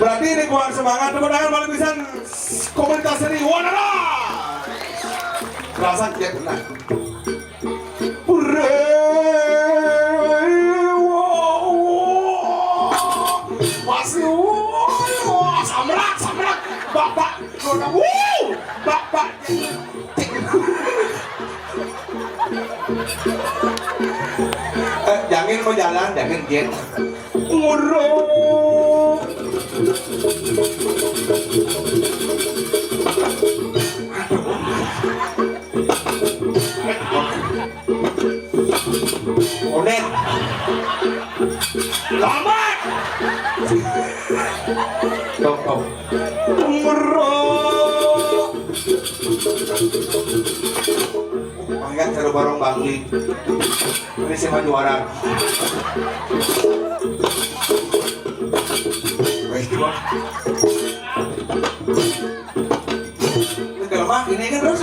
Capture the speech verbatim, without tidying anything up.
Berarti ini kurang semangat, tepuk tangan paling bisa komunitas seni. Wanara. Kerasa dia benar. Hore. Masih. Samrak, samrak. Bapak. Wuh. Bapak. Eh, Jangin mau jalan, Jangin, Jin. Ngurung. Udah. Lama. Tuh, tuh. Ngurung. Mangga cara bareng Bangli. Ini sih mah juara. Wes, coba. Ini lemah, ini kan terus.